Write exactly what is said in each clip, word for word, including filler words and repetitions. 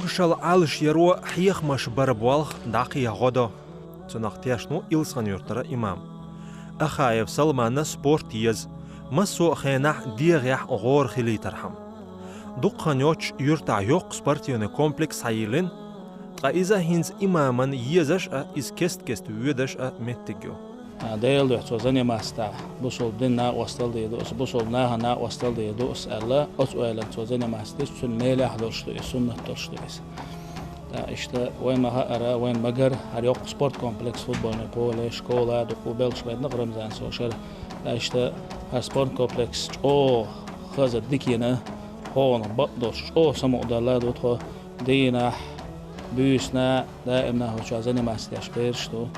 Шал Ӏалашъяро хьехамаш бара болх дӀакхехьа гӀо до. Цунах тешно Илсхан-Юртара имам. Ахаев Салмана спорт еза, массо а хенахь дегӀехь гӀора хилийтархьама. Дукха хан йоццуш юьртахь йоккха спортивный комплекс схьайиллина, ткъа иза хӀинца имаман езаш а, иза кест-кеста воьдаш а меттиг ю. А, Делан дуьхьа цо заниматься деш, бусалба дин накъостал дийр ду ас, бусалба нахана накъостал дийр ду ас аьлла, оцу ойланца цо заниматься деш, цуьнан мелехь долуш ду иза, суннат долуш ду иза. Ткъа иштта вайн ма хаара, вайн ма гара, хӀара йоккха спорт комплекс, футбольный поле, школа, дукха белхаш лайна-кх Рамзана цо шара. Ткъа иштта хӀара спорт комплекс чӀогӀа хаза дика йина, хьуна бакъдолуш чӀогӀа самукъадалла ду тхо. Дийнахь, буьйсанна, даимна хӀокху чохь заниматься деш бераш ду.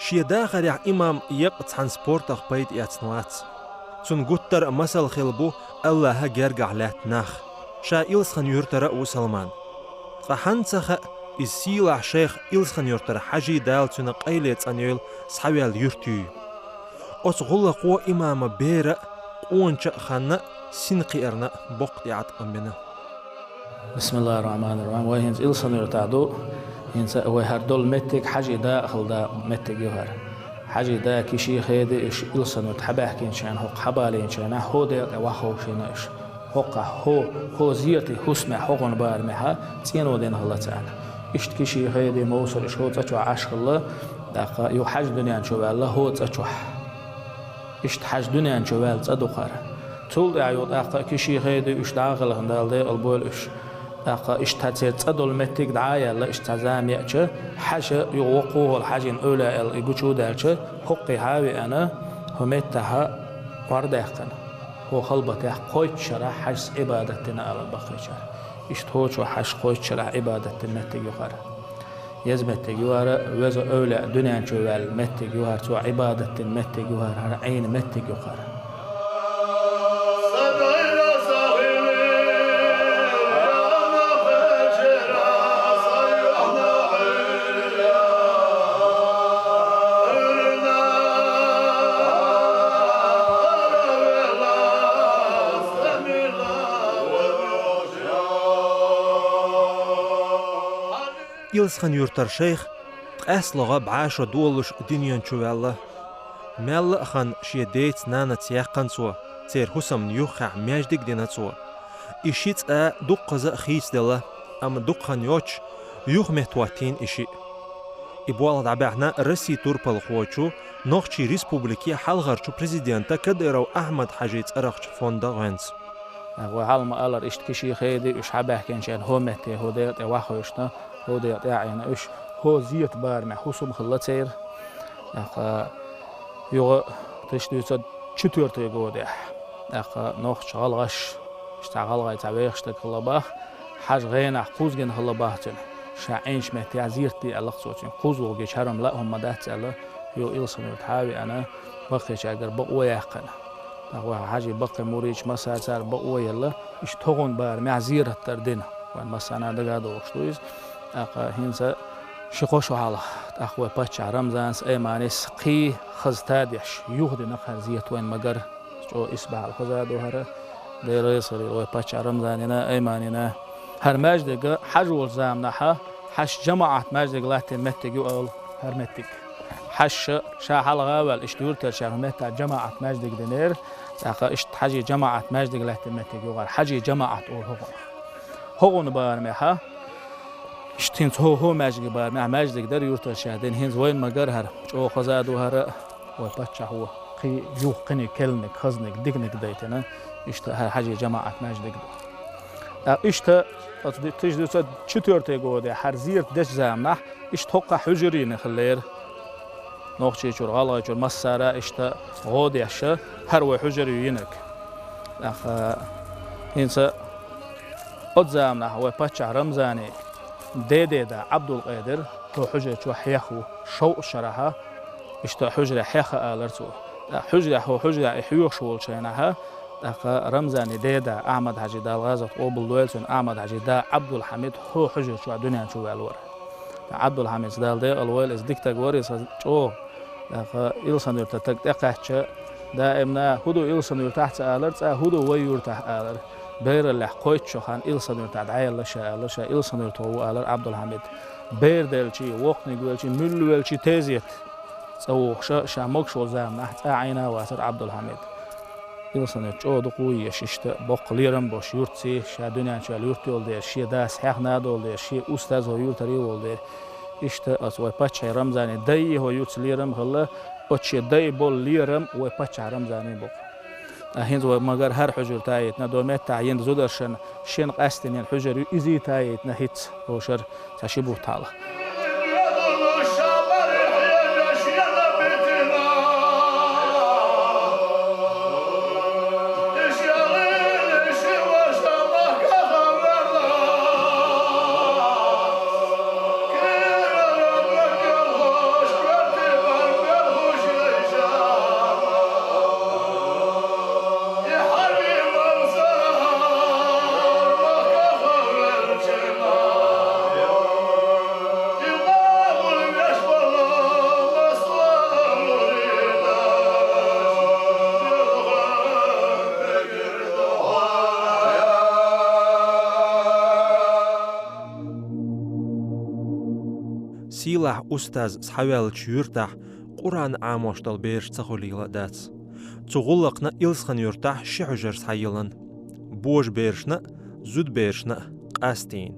Шен дахарехь имам еккъа цхьана спортах пайда эцна вац. Цунна гуттар а масал хилла бу АллахӀан гергахь лаьтта нах. Ша Илсхан-Юртара а ву Салман. Ткъа хӀинца ца хаьа, иза сийлахь шайх Илсхан-Юртара Хьажи, Дала цуьнан къайле цӀанйойла, схьаваьлла юьртан юй. Оцу гӀуллакхо имаман беран а, къоначан а ханна а, синкхиарна а боккха тӀеӀаткъам бина. Бисмиллахир-рахманир-рахим. Вай хӀинца Илсхан-Юртахь ду, хӀинца вай хӀара долу меттиг Хьажин да а хилла дакъа меттиг ю хӀара. Хьажин да Киши-Хеди уьш Илсхан-Юрт хьабаьхкинчу хенахь, хӀокху хьабалийначу хенахь, хӀо декъе вахховшийна уьш. ХӀокхахь хӀо, хӀо зерате хӀусамехь, хӀокхуьнан барамехь цӀено дина хилла царна. Иштта Киши-Хеди, Мовсар уьш хӀо цӀа чохь Ӏаш хилла, тӀаккха юха Хьажа дуьнен чу ваьлла хӀо цӀа чохь. Иштта Хьажа дуьнен чу ваьлла цӀа ду хӀара. Цул тӀаьхьа юха тӀаккха Киши-Хеди уьш дӀа а хилахь, Дала декъала бойла уьш. ТӀаккха иштта церан цӀа долу меттиг дӀа а яьлла, иштта цхьа зама еача, Хьажа юха воккхахула Хьажин эвлаяалла и гучу а даьлча, хӀокхуьнга а веана, хӀокху меттехь кхор даьккхина. ХӀокху халбатехь кхойтта шарахь Хьажас Ӏибадат дина ала баккхийчара. Иштта хӀокху чохь Хьажас кхойтта шарахь Ӏибадат дина меттиг ю хӀара. Еза меттиг ю хӀара, веза эвлаяъ дуьнен чу ваьлла меттиг ю хӀара, цо Ӏибадат дина меттиг ю хӀара, хӀара Ӏийна меттиг ю хӀара. Илсхан-Юртара шайх ткъаьстлагӀа бӀе шо долуш дуьнен чу ваьлла. Мелла а хан шен деца-нанаца яьккхина цо, церан хӀусамна юххехь маьждиг а дина цо. И ши цӀа дуккхаза а хийцаделла, амма дукха хан йоццуш юха меттахӀоттийна и шиъ. И болх дӀабаьхьна Россин турпалхочо, Нохчийн Республикин хьалхарчу президента Кадыров Ахьмад-Хьаьжин цӀарахчу фондан гӀоьнца. Вай хьалха ма-аллара, иштта Киши-Хеди уьш хьабаьхкинчу хенахь хӀокху метте, хӀокху декъа тӀе ваххуьйшна, хӀокху декъа тӀе а Ӏийна уьш, хӀокху зерате барамехь хӀусам хилла церан. ТӀаккха юха тысяча девятьсот четвёртый годехь, тӀаккха нохчий, гӀалгӀаш, иштта гӀалгӀай цхьа вехаш стаг хилла боху, Хьажа гӀенах кхузгина хилла боху цуьнан. Ша Ӏийначу меттехь зерат де аьлла-кх цо цуьнга, кхузлуш гича хӀара-м лаам хӀума дац аьлла, юха Илсхан-Юртахь а веана, баккхийчаьргара бакъо а яьккхина. ТӀаккха вай Хьаьжин баккхий мурдаш массара а цара бакъо а елла, иштта хӀокхуьнан барамехь зерат дар дина. Вайн массарна а дагадогӀуш ду иза. ТӀаккха хӀинца ши-кхо шо хьалха, тӀаккха вай паччахь Рамзанас, Айманис кхин хаза тадеш, юха дина-кх хӀара зерат вайна ма-гарра. ЧӀогӀа исбаьхьалла хаза а ду хӀара, Дела реза хуьлийла вай паччахь Рамзанна а, Айманна а. ХӀара маьждиг Хьажа волчу заманахь Хьаьжас жамаӀат маьждиг латтийна меттиг ю олу хӀара меттиг. Хьаьжас ша хьалха а ваьлла, иштта юьртарчара хӀокху меттехь жамаӀат маьждиг динера, тӀаккха иштта Хьаьжин жамаӀат маьждиг латтийна меттиг ю хӀара, Хьаьжин жамаӀат олу хӀокхунах. ХӀокхуьнан барамехь, иштта хӀинца хӀо-, хӀокху маьждиган барамехь маьждиг дара юьртарчара дина, хӀинца вайна ма-гарра хӀара, чӀогӀа хаза а ду хӀара, вай паччахьо кхин юха кхиниг, керланиг, хазаниг, диканиг дайтина, иштта хӀара Хьаьжин жамаӀат маьждиг ду. ТӀаккха иштта оцу ди-, тысяча девятьсот четвёртый годехь хӀара зерат дечу заманахь иштта хӀокхахь хьуьжар йина хиллера. Нохчийчуьра, ГӀалгӀайчуьра массара а иштта гӀо деш, хӀара вай хьуьжар ю йинарг. ТӀаккха хӀинца Оцу заманахь вай паччахь Рамзанан деда да Ӏабдулкъедир хӀокху хьуьжар чохь хьех ву, шовзткъа шарахь, иштта хьуьжарехь хьех алара цо. ТӀаккха хьуьжарехь, хӀокху хьуьжарехь и хьоьхуш волчу хенахь, тӀаккха Рамзанан деда Ахьмад-Хьаьжин, Дала гӀазот къобалдойла цуьнан, Ахьмад-Хьаьжин да Ӏабдулхьамид хӀокху хьуьжар чохь дуьнен чу ваьлла вара. ТӀаккха Ӏабдулхьамида Дала декъал войла, иза дика стаг вара, иза чӀогӀа, тӀаккха Илсан-Юьртара стаг тӀекхаьчча, даимна, хӀун ду Илсан-Юьртахь ца алара, цкъа хӀун ду вай юьртахь алара. Бераллехь кхойтта шо хан Илсан-Юьртахь дӀаяьлла ша алара, ша Илсан-Юьртахь ву алара Ӏабдулхьамид. Бер делчий, воккханиг велчий, муьлла велчий тезета цӀа вогӀуш, ша могуш волу заманахь цкъа Ӏийна а вацара Ӏабдулхьамид. Илсан-Юьрт чӀогӀа дукха ву езаш, иштта боккха лерам а болуш юрт ций, ша дуьнен чу ваьлла юрт йолу дела, шен дас хьехна а долу дела, шен устаз хӀокху юьртара а волу дела. Иштта оцу вай паччахьан Рамзанан дайи хӀокху юьртаца лерам а хилла, оцу шен дайи болу лерам вай паччахьан Рамзанан бу-кх. Ткъа хӀинца вай ма-гарра хӀара хьуьжар тайийтина, до меттахь йина зударшна шен къаьсттина йина хьуьжар ю, иза а тайийтина хӀинца хӀокху шарахь цхьа ши бутт хьалха. Сийлахь устаз схьаваьллачу юьртахь Къуръан Ӏамош долу бераш ца хуьлийла дац. Цу гӀуллакхна Илсхан-Юьртахь ши хьуьжар схьайиллина: божаберашна а, зудаберашна а къастийна.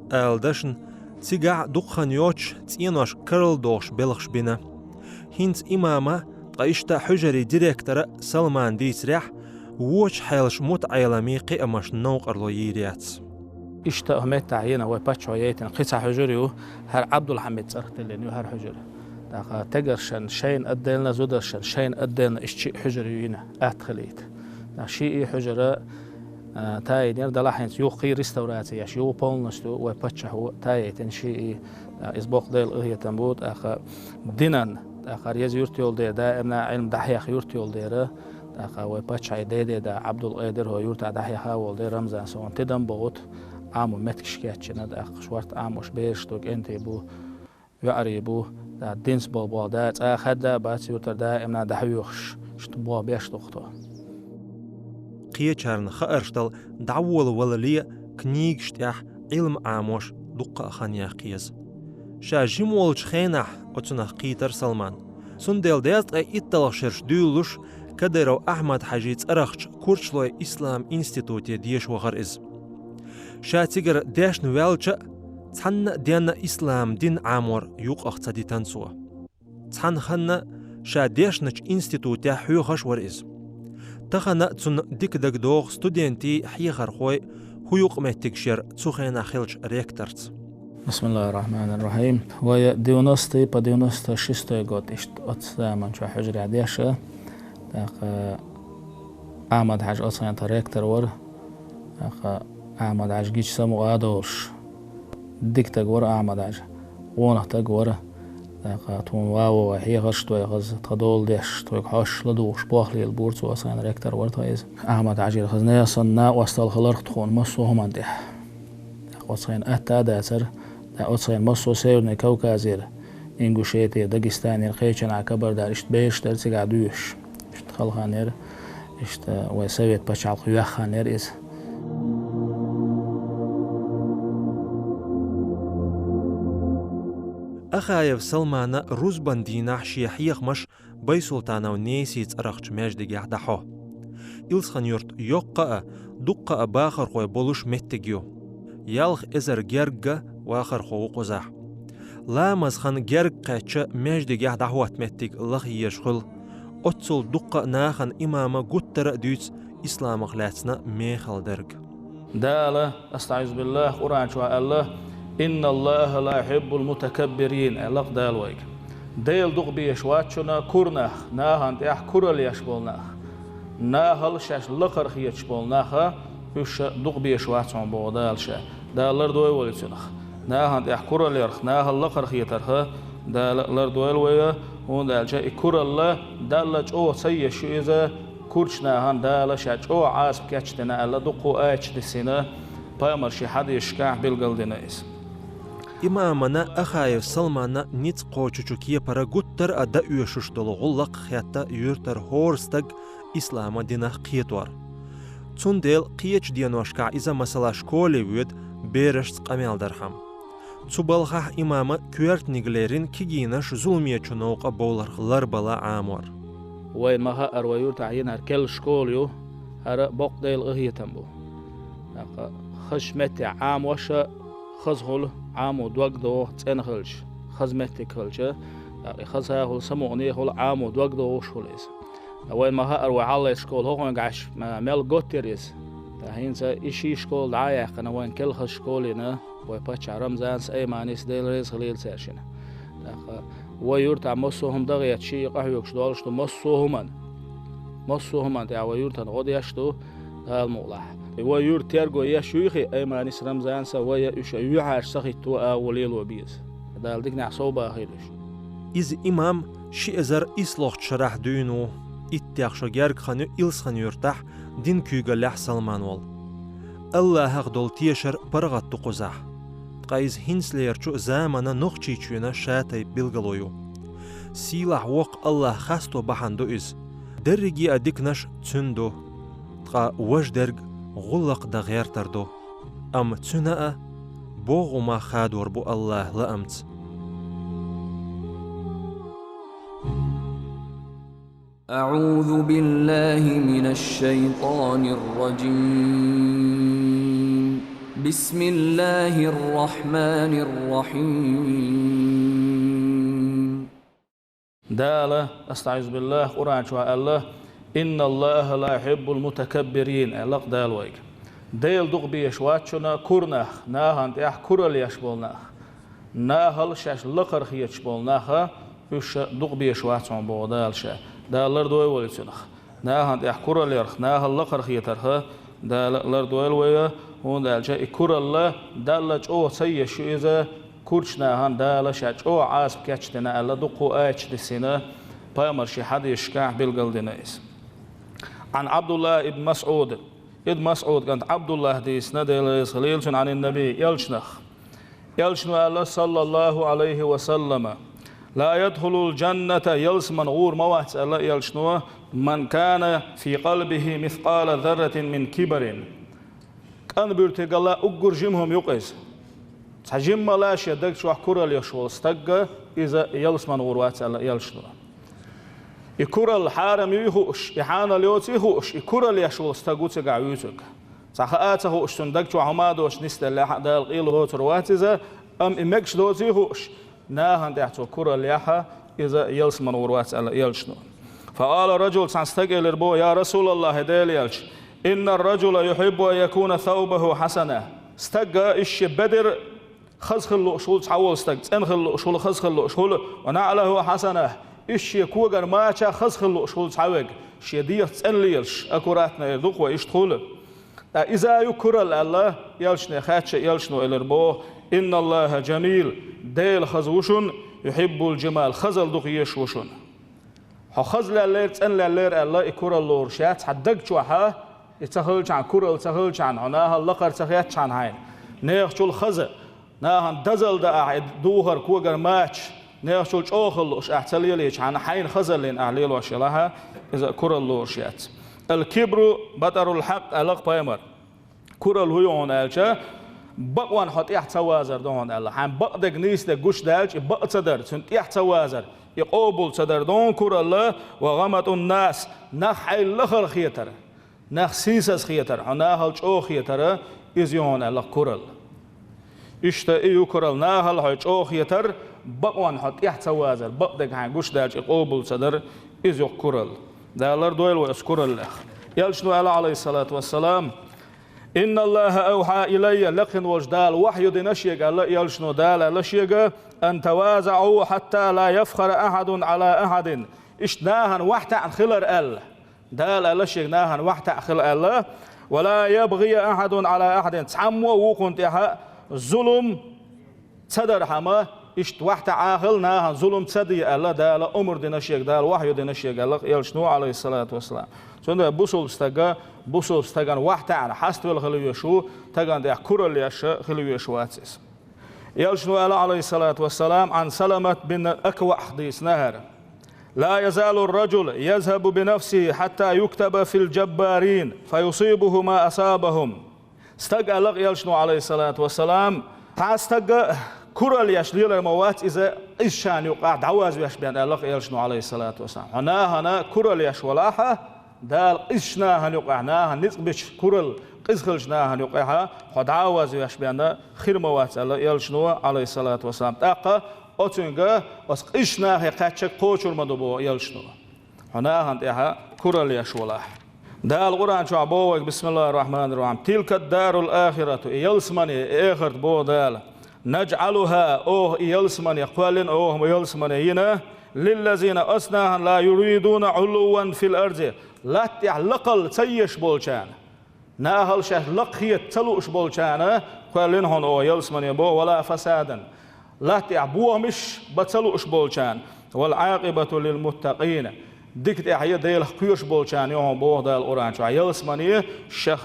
Ала дашна, цигахь дукха хан йоцуш цӀенош карладохуш белхаш бина. ХӀинца имама, ткъа иштта хьуьжаран директора Салмана дийцарехь, вочу хьелаш мутаӀеламийн кхиамашна новкъарло йийр яц. Иштта хӀокху меттехь йина вай паччахьо яйтина кхин цхьа хьуьжар ю, хӀара Ӏабдулхьамидан цӀарах тиллина ю хӀара хьуьжар. ТӀаккха стегаршна шайна отдельно, зударшна шайна отдельно иштта шиъ хьуьжар ю йина, атта хилийта. ТӀаккха шиъ и хьуьжар, а, тайинера, делахь хӀинца юххе реставраци еш ю, полностью вай паччахьо тайийтина шиъ и, а, иза боккха Делан къинхетам бу, тӀаккха динан, тӀаккха хӀара еза юрт йолу дела, даимна Ӏилма дӀахьех юрт йолу дела, тӀаккха вай паччахьан деда да Ӏабдулкъедир хӀокху юьртахь дӀахьеха а волу дела, Рамзан, суна тидам боху, Ӏамо меттигаш кечйина, тӀаккха шорта Ӏамош бераш ду, кӀентий бу, йоӀарий бу, тӀаккха динца болу болх да, цкъа а хадда а бац юьртара, даимна дӀахьоьхуш, иштта болх беш ду-кх тхо. Кхечарна хаарш дала дӀаволавалале книгаш тӀехь Ӏилма Ӏамош дуккха а хан яккха еза. Ша жима волчу хенахь оцунах кхийтира Салман. Цундела дезткъе итталгӀа шераш дуьйлалуш, Кадыров Ахьмад-Хьаьжин цӀарахчу Курчалойн ислам институте деша вахара иза. Ша цигара дешна ваьлча а, цхьанна а денна ислам дин Ӏамор юкъах ца дитина цо. Цхьана ханна ша дешначу институтехь хьоьхуш вара иза. Тахана цунна дика дагадогӀу студентийн, хьехархойн хӀун юкъа меттигаш яра цу хенахь хиллачу ректорца. Бисмиллахир-рахманир-рахим. Вай девяностый по девяносто шестой год иштта оцу заманчохь хьуьжарехь деша. ТӀаккха Ахьмад-Хьаьжа оцу хенахь тхан ректор вара. ТӀаккха Ахьмад-Хьаьжа гича самукъа а долуш, дика стаг вара Ахьмад-Хьаьжа. Къонах стаг вара. ТӀаккха тхуна ваво вай хьехарш а дой хаза, тхан дола деш, тхоьга хьош ладугӀуш болх лелабора цо, оцу хенахь ректор вара тхан иза. Ахьмад-Хьаьжера хаза нехан санна накъосталла хиларх тхуна массо а хӀуманна тӀехь. ТӀаккха оцу хенахь атта а дацара. ТӀаккха оцу хенахь массо а Северный Кавказера, Ингушетера, Дагестанера, кхечанхьа Кабардахьара иштта бераш дара цигахь доьшуш. Иштта хала хан яра, иштта вай Совет пачхьалкх йоьхна хан яра иза. Ахаев Салмана рузбан дийнахь шен хьехамаш Байсултанов Несин цӀарахчу маьждигехь дӀахьо. Илсхан-Юрт йоккха а, дуккха а бахархой болуш меттиг ю. Ялх эзар герга вахархо ву кхузахь. Ламаз хан герга кхаьчча, маьждигехь дӀахӀотта меттиг лаха езаш хуьлу. Оццул дуккха а нахана имама гуттара а дуьйцу исламах лаьцна мехала дерг. Дала, астаӀизу биллахӀ, Къуръан чохь аьлла: «Инна Аллаха ла юхьиббул мутакаббирин», – аьлла-кх Дала вайга. Дела дукха безаш вац шуна кура нах, нахана тӀехь куралла еш болу нах. Нахал шаьш лакхара хеташ болу нах, Уьш дукха безаш вац хьуна боху Дала ша. Дала лардойла вай цунах. Нахана тӀехь куралла ярх, нахал лакхара хетарх Дала лардойла вай, хӀунда аьлча и куралла Далла чӀогӀа ца езаш ю иза, курчу нахана Дала ша чӀогӀа Ӏазап кечдина аьлла дуккха а аяташ дисина, пайхамар шен хьадисашкахь билгалдина иза. Имамана Ахаев Салмана ницкъ кхочучу кепара гуттар а дан оьшуш долу гӀуллакх хетта юьртара хӀора стаг ислама динах кхетор. Цундела кхечу деношкахь иза, масала, школе воьду берашца къамел дархьама. Цу балхахь имама коьртаниг лерина кегийнаш зуламечу новкъа бовларх ларбала Ӏамор. Вайн ма-хаъара вай юьртахь йина хӀара керла школа ю, хӀара боккха Делан къинхетам бу. ТӀаккха хазачу меттехь Ӏамош а хаза хуьлу, Ӏамо дог догӀу цӀена хилча, хаза меттиг хилча, тӀаккха и хаза хуьлу, самукъане хуьлу, Ӏамо дог догӀуш хуьлу иза. Ткъа вайн ма-хаъара вай хьаллайта школа хӀокхуьнгахь аш, а, мел готтера иза. Ткъа хӀинца и ши школа дӀа а яьккхина, вайн керла хаза школа йина, вай паччахь Рамзанас, Айманис, Дела реза хуьлийла цаьршинна. ТӀаккха вай юьртахь массо а хӀума дан гӀерташ, шиъ къахьоьгуш долуш ду массо а хӀуманна. Массо а хӀуманна тӀехь вай юьртана гӀо деш ду, Дала мукъалахь. И вай юьрта терго еш юй хи, Айманис, Рамзанас а, вай а, уьш а юьхьӀаьржа ца хӀитто агӀо лело беза. Дала диканехь совбахийла уьш. Иза имам ши эзар исслохчу шарахь дуьйна ву, иттех шо герга хан ю Илсхан-Юьртахь дин куьйгаллехь Салман волу. Аллахьах долу тешар паргӀат ду кхузахь. Ткъа иза хӀинцалерачу заманан Нохчийчоьнан шатайпа билгало ю. Сийлахь воккха Аллахь хасто бахьана ду иза. Дерриге а диканаш цуьнан ду. Ткъа важа дерг гӀуллакх дан гӀертар ду. Амма цуьнан а боху хӀума хадор бу Аллахь лаамца. أعوذ بالله من الشيطان الرجيم. بسم الله الرحمن الرحيم. Дала, астагӀизу биллахь, Къуръан чохь аьлла: «Инна Аллаха ла юхьиббул мутакаббирин», аьлла-кх Дала вайга. Дела дукха безаш вац шуна кура нах, нахана тӀехь куралла еш болу нах. Нахал шаьш лакхара хеташ болу нах, уьш дукха безаш вац хьуна боху Дала ша. Дала лардойла вай цунах. Нахана тӀехь куралла ярх, нахал лакхара хетарх Дала лардойла вай, хӀунда аьлча и куралла Далла чӀогӀа ца езаш ю иза, курчу нахана Дала ша чӀогӀа Ӏазап кечдина аьлла дуккха а аяташ дисина, пайхамар шен хьадисашкахь билгалдина иза. Ӏан Ӏабдуллахь ибн МасӀуд, ибн МасӀуд кӀант Ӏабдуллахь дийцина, Дела реза хуьлийла цунна, Ӏанин Наби, элчанах. Элчано аьлла, саллаллаху Ӏалайхи ва саллама: «Ла ядхулул джанната», ялсаман гӀур ма вац, аьлла элчано, «ман кана фи къалбихи мискъала зарратин мин кибрин». КӀан буьртигала уггар жима хӀума юкъа иза. Цхьа жимма а шен даг чохь куралла еш волу стагга иза ялсаман гӀур вац, аьлла элчано. И куралла хьарам юй хууш, и хьанал йоций хууш, и куралла еш волу стаг ву цигахь вуьйцург. Цхьа хаа ца хууш, цунна даг чохь хӀума а доцуш нисделлехь а, Дала къайло доцур вац иза, амма и мегаш доций хууш, нахана тӀехь цо куралла яхь, иза ялсаман гӀур вац, аьлла элчано. Факъала раджул, цхьана стага элира боху: «Я Расулаллахь, Делан элча, инна раджула юхьиббу ан якуна саубаху хьасана». Стага иза шен бедар хаза хила лууш хуьлу цхьа волу стаг, цӀена хила лууш хуьлу, хаза хила лууш хуьлу, ва наӀлаху хьасана, иза шен когара мача хаза хила лууш хуьлу цхьа верг, шен дегӀаца цӀена лелаш, аккуратно эр ду-кх вай, иштта хуьлу. Ткъа иза а ю куралла аьлла, элчане хаьттича, элчано элира боху: «Инна Аллаха джамил», Дела хаза ву шуна, «юхьиббул джамал», хазалла дукха езаш ву шуна. Хьо хаза леллера, цӀена леллера аьлла, и куралла лоруш яц, хьан даг чохь а, и ца хилчахьана, куралла ца хилчахьана, хьо нахал лакхара ца хетчахьана хьайна. Нехачул хаза, нахана дозалла дан ахь и духар, когара мача, нехачул чӀогӀа хила лууш ахь ца лелийчахьана, хьайна хазаллина ахь лелош елахь а, иза куралла лоруш яц. «Ал-кибру батарул хьакъ», аьлла-кх пайхамар. Куралла хӀун ю хьуна аьлча, бакъонна хьо тӀехь ца вазар ду хьуна аьлла. Хьайн бакъ дерг, нийса дерг гучудаьлча, и бакъ ца дар, цуьнан тӀехь ца вазар, и къобал ца дар ду хьуна куралла, «ва гӀаматун нас», нах хьайна лахара хетар, нах сийсаза хетар, хьо нахал чӀогӀа хетар, иза ю хьуна аьлла-кх куралла. Иштта и ю куралла, нахал хьо чӀогӀа хетар, бакъонна хьо тӀехь ца вазар, бакъ дерг хьайн гучудаьлча, и къобал ца дар, иза ю-кх куралла. Дала лардойла вай оцу кураллех. Элчано аьлла, Ӏалайхиссалату вассалам: «Инна Аллаха авхьа илайя», лекхина волчу Дала вахью дина шега аьлла, элчано, Дала аьлла шега: «Ан тавазаӀу хьатта ла яфхара ахьадун Ӏала ахьадин». Иштта нахана вахь таьӀна хилар аьлла. Дала аьлла шега нахана вахь таьӀна хила аьлла. ولا يبغي أحد على أحد. Цхьаммо а вукхунна тӀехьа зулам ца дархьама, иштта вахьтаӀа хила, нахана зулам ца де аьлла, Дала омра дина шега, Дала вахьйу дина шега аьлла элчано, Ӏалайхиссалату вассалам. Цундела бусалба стага, бусалба стагана вахьтаӀана хьаставелла хила везаш ву, тагана тӀехь куралла еш хила везаш вац иза. Элчано аьлла, Ӏалайхиссалату вассалам, Ӏан Саламат бин Акваъ дийцина хӀара: لا يزال الرجل يذهب بنفسه حتى يكتب في الجبارين فيصيبه ما أصابهم. Стаг аьлла элчано, Ӏалайхиссалату вассалам, цхьа стаг куралла еш лелар ма вац иза, къизачарна юкъахь дӀавозвеш бен аьлла элчано, Ӏалайхиссалату вассалам. Хьо нахана куралла еш валахьа, Дала къизачу нахана юкъахь, нахана ницкъ бича куралла, къиза хилча нахана юкъахьа, хьо дӀавозвеш бен хир ма вац аьлла элчано, Ӏалайхиссалату вассалам. ТӀаккха оцуьнга оцу къизачу нахе кхаьччаг кхочур ма ду боху элчано. Хьо нахана тӀехьа куралла еш валахь. Дала Къуръан чохь боху вайга, бисмиллахӀир-рахьманир-рахьим: تلك الدار الآخرة, и ялсамане, и эхарт боху Дала, نجعلها, оха и ялсамане кхоьллина, оха ялсамане йина, للذين, оцу нахана, لا يريدون علوا في الأرض, латта тӀехь лакхалла ца езаш болчарна. Нахала шаьш лакха хета ца лууш болчарна кхоьллина хьуна оха ялсамане боху, ولا فسادا, латта тӀехь бохамаш бан ца лууш болчарна, والعاقبة للمتقين, дика тӀехь а Делах кхоьруш болчарна ю хьуна боху Дала Къуръан чохь, ялсамане шаьш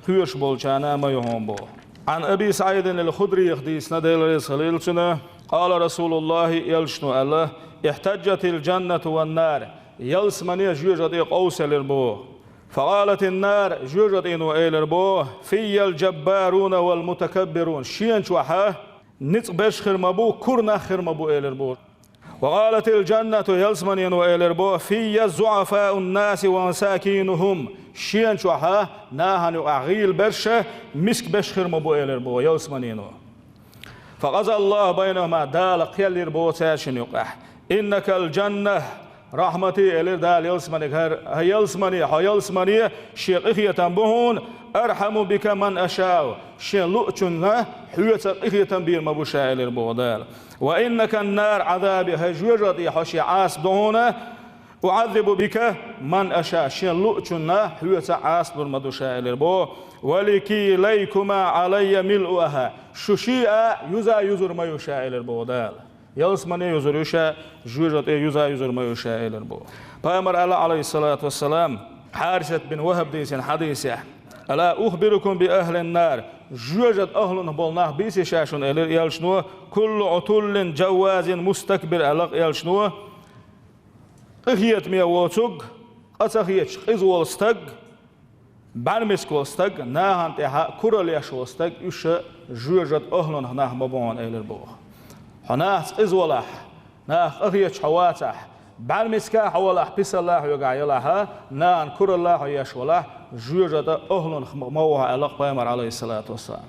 кхоьруш болчарна ма ю хьуна боху. Ӏан Аби СаӀидин ал-Худрийх дийцина, Дела реза хилийла цунна, قال رسول الله, элчано аьлла: احتجت الجنة والنار, ялсамане, жоьжахати къовсаелира боху. فقالت النار, жоьжахатино элира боху: في الجبارون والمتكبرون, шена чохьа ницкъ берш хир ма бу, кура нах хир ма бу, элира боху. وقالت الجنة, ялсаманено элира боху: في الضعفاء الناس ومساكينهم, шена чохьа нахана юкъахь гӀийла берш, миска берш хир ма бу, элира боху ялсаманено. فقضى الله بينهما, Дала кхел йира боху цаьршинна юкъахь. إنك الجنة, рахьмати, элира Дала ялсаманега, хӀара, хӀай ялсамане, хьо ялсамане, шен къинхетам бу хьуна, أرحم بك من أشاء, шен луучунна хьоьца къинхетам бийр ма бу ша, элира боху Дала. وإنك النار عذابي, хӀай жоьжахати, хьо шен Ӏазап ду хьуна, أعذب بك من أشاء, шен луучунна хьоьца Ӏазап лур ма ду ша, элира боху. ولكليكما علي ملؤها, шу шиъ а юза юзур ма ю ша, элира боху Дала. Ялсамане юзур ю ша, жоьжахати юза юзур ма ю ша, элира боху. Пайхамара аьлла, Ӏалайхиссалату вассалам, Хьарисат бин ВахӀаб дийцина хьадисехь: ألا أخبركم بأهل النار, жоьжахати ахӀлунах болу нах бийций ша шуна, элира элчано, كل عتل جواز مستكبر, аьлла элчано, къинхетаме воцург, къа ца хеташ къиза волу стаг, бӀаьрмециг волу стаг, нахана тӀехьа куралла еш волу стаг, уьш жоьжахати ахӀлунах нах ма бу хьуна, элира боху. Хьо нахаца къиза валахь, нахах къахеташ хьо вацахь, бӀаьрмециг хьо валахь, писалла хьоьгахь ялахь, нахана куралла хьо еш валахь, жоьжахати ахӀлунах ма ву хьо, аьлла Пайхамара, Ӏалайхиссалату вассалам.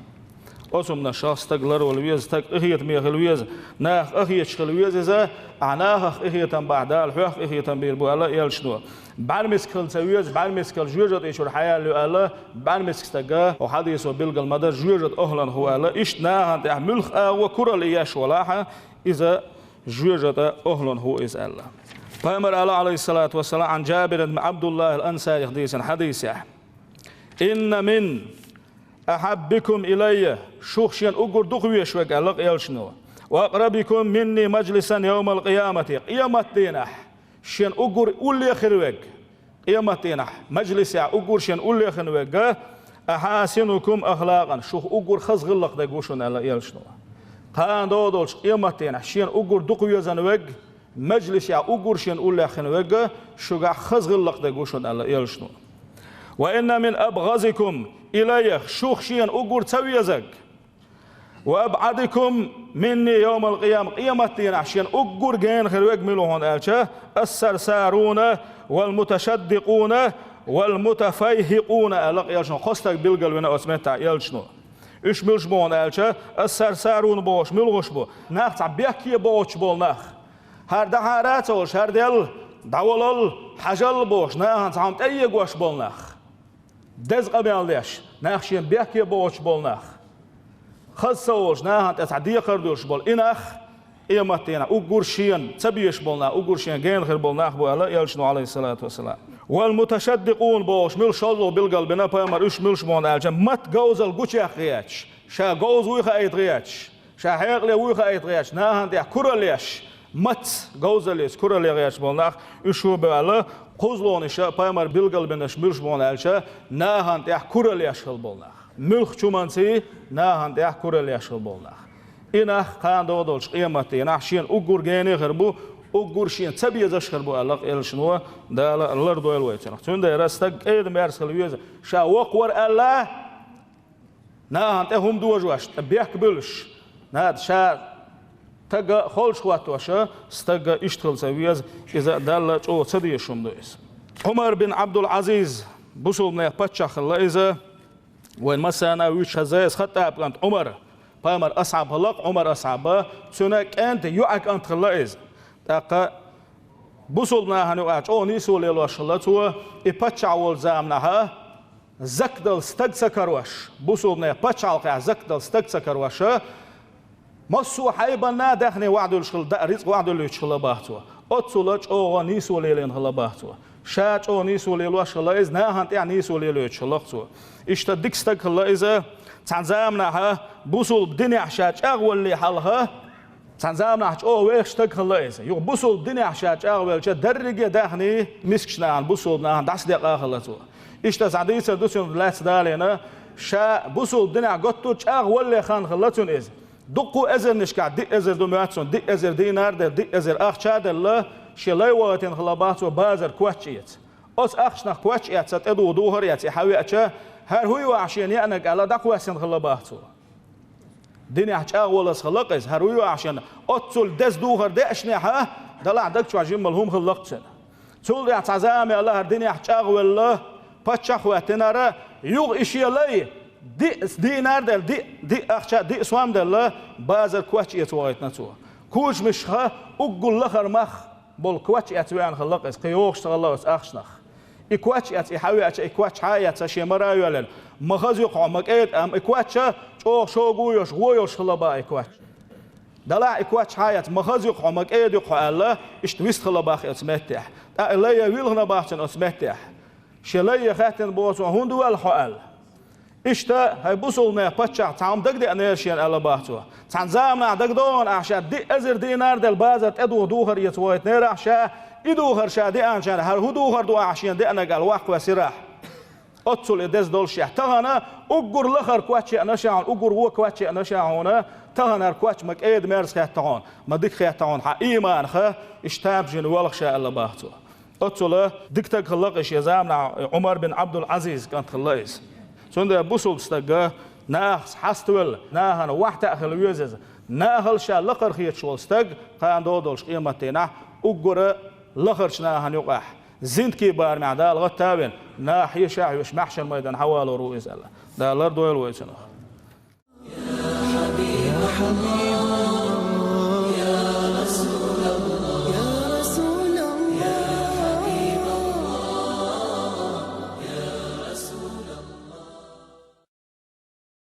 Оцу хӀуманашах стаг ларвала веза, стаг къинхетаме хила веза, нахах къахеташ хила веза иза, ахьа нахах къинхетам бахь, Дала хьох къинхетам бийр бу, аьлла элчано. БӀаьрмециг хила ца веза, бӀаьрмециг хила жоьжахати чуьра хьаяьлла ю аьлла, бӀаьрмециг стаг, хӀокху хьадисо билгал ма-дарра, жоьжахати ахӀлунах ву аьлла, иштта нахана тӀехь муьлхха агӀо куралла еш валахь, иза жоьжахати ахӀлунах ву иза аьлла. Пайхамара аьлла, Ӏалайхиссалату вассалам, Ӏан Джабир ибн Ӏабдуллахь ал-Ансарих дийцина хьадисехь: إن من أحبكم إلي, шух шена уггар дукха везаш верг, аьлла элчано, وأقربكم مني مجلسا يوم القيامة, къематдийнахь шена уггар уллехь хир верг, къематдийнахь мажлисехь уггар шена уллехь хир верг, أحاسنكم أخلاقا, шух уггар хаза гӀиллакх дерг ву шуна, аьлла элчано. Кхана догӀу долчу къематдийнахь шена уггар дукха везан верг, мажлисехь уггар шена уллехь хир верг, шуьгахь хаза гӀиллакх дерг ву шуна, аьлла элчано. وإن من أبغضكم إلي, шух шена уггар ца везарг, وأبعدكم مني يوم القيامة, къематдийнахь шена уггар гена хир верг мила ву хьуна аьлча, الثرثارون والمتشدقون والمتفيهقون, аьлла элчано, кхо стаг билгалвина оцу меттехь элчано. Уьш муьлш бу хьуна аьлча, الثرثارون бохуш муьлш бу? Нах цхьа бехке бохуш болу нах. ХӀара дӀахьара а ца волуш, хӀара делла, дӀавалал, хьажал бохуш, нахана цхьа хӀума тӀеегош болу нах. Деза къамел деш, нах шена бехке бохуш болу нах. Хаза ца волуш, нахана тӀе цхьа декхар дуьллуш болу и нах, къематдийнахь уггар шена ца безаш болу нах, уггар шена гена хир болу нах бу аьлла элчано, Ӏалайхиссалату вассалам. Вал муташаддикъун бохуш муьлш шолгӀа билгалбина пайхамар, уьш муьлш бу аьлча, мат говзал гучех гӀерташ, ша говза вуй хаийта гӀерташ, ша хьекъале вуй хаийта гӀерташ, нахана тӀехь куралла еш, мат говзаллица куралла гӀерташ болу нах, уьш шу бу аьлла, кхузлониша пайхамар билгалбинарш муьлш бу аьлча, нахана тӀехь куралла еш хила болу нах. Муьлххачу хӀуманций нахана тӀехь куралла еш хила болу нах. И нах кхана догӀу долчу къематдийнахь шена уггар гена хир бу, уггар шена ца безаш хир бу аьлла элчано, Дала лардойла вай цунах. Цундела стаг кӀеда-мерза хила веза, ша воккха вара аьлла, нахана тӀе хӀума дожош, тӀе бехк буьллуш, нада ша стага холчу хӀоттош, стага иштта хила ца веза, иза Далла чӀогӀа ца дезаш хӀума ду иза. Ӏумар бин Ӏабдул-Ӏазиз, бусулбанех паччахь хилла иза, вайн массарна вуьйцуш хаза иза, Хаттаб кӀант Ӏумар, пайхамар асхьаб хилла-кх Ӏумар асхьаб, цуьнан кӀентан йоӀан кӀант хилла иза. ТӀаккха бусулба нахана юкъахь чӀогӀа нийсо лелош хилла цо, и паччахь волчу заманахь закат дала стаг ца карош, бусулбанех пачхьалкхехь закат дала стаг ца карош, массо а хьайбанна даьхни охьадуьллуш хилла, даа рицкъ охьадуьллуьйтуш хилла боху цо. Оццула чӀогӀа нийсо лелийна хилла боху цо. Ша чӀогӀа нийсо лелош хилла иза, нахана тӀехь нийсо лелойтуш хилла-кх цо. Иштта дика стаг хилла иза, цхьана заманахь бусулба динехь ша чӀагӀвалле хьалха, цхьана заманахь чӀогӀа вехаш стаг хилла иза. Юха бусулба динехь ша чӀагӀвелча, дерриге а даьхни мискачу нахана, бусулба нахана дӀасадекъа хилла цо. Иштта цхьа дийцар ду цунна лаьцна далийна, ша бусулба динехь готтур чӀагӀвалле хан хилла цуьнан иза. Дуккха а эзарнашкахь диъ эзар ду моьтту цунна, диъ эзар динар а делла, диъ эзар ахча а делла, шен лай вахийтина хилла боху цо базар коч эца. Оцу ахчанах коч эцна тӀедуха духар а эцна, и хьан веача, хӀара хӀун ю ахь шена еанарг аьлла, дӀакхоьссина хилла боху цо. Динехь чӀагӀваллалц хилла-кх иза, хӀара вуй вахьа шена, оццул деза духар деашнехьа, далахь даг чохь жиммал хӀума хилла-кх цуьнан. Цул тӀаьхьа цхьа зама яьлла хӀара динехь чӀагӀвелла, паччахь а хӀоьттинера, юха и шен лай, диъ динар а делла, диъ, диъ ахча, диъ сом а делла, базар коч эца вахийтина цо. Кучамашха уггар лахара мах болу коч эцна веана хилла-кх иза, кхин йогӀуш ца хилла оцу ахчанах. И коч эцна, и хьан веача, и коч хьан а эцна, шен мара а йоьллина. Ма хаза ю-кх хьо, ма кӀеда, амма и коч чӀогӀа шога а йолуш, гӀо йолуш хилла боху и коч. Далахь и коч хьан а эцна, ма хаза ю-кх хьо, ма кӀеда ю-кх хьо аьлла, иштта вист хилла боху оцу меттехь. ТӀаккха и лай вилхина боху цуьнан оцу меттехь. Шен лай хаьттина боху цо, хӀунда воьлла хьо аьлла. Иштта, хӀай бусулбанех паччахь, цхьа хӀума дагадеанера шена аьлла боху цо. Цхьана заманахь дагадогӀу ахь ша диъ эзар динар а делла базар тӀедуха духар эца вахийтинера ахь ша, и духар ша деанчара, хӀара хӀун духар ду ахь шена деанарг аьлла ваккха весира ахь. Оццул и деза долушехь, тахана уггар лахара коч еана ша хьуна, уггар вон коч еана ша хьуна, тахана хӀара коч ма кӀеда-мерза хетта хьуна, ма дика хетта хьуна, хьан ийманах иштта тамашийна воьлху ша аьлла боху цо. Оццула дика стаг хилла-кх и шен заманахь, Ӏумар бин Ӏабдул-Ӏазиз кӀант хилла иза. Цундела бусулба стага нахаца хьаставелла, нахана вахьтаьӀа хила веза иза. Нахала ша лакхара хеташ волу стаг, кхана догӀу долчу къематдийнахь, уггара лахарчу нахана юкъахь, зиндикийн барамехь Дала гӀатта а вина, наха хьеша а хьоьжуш, маьхьшар майдана хьавалор ву иза аьлла. Дала лардойла вай цунах.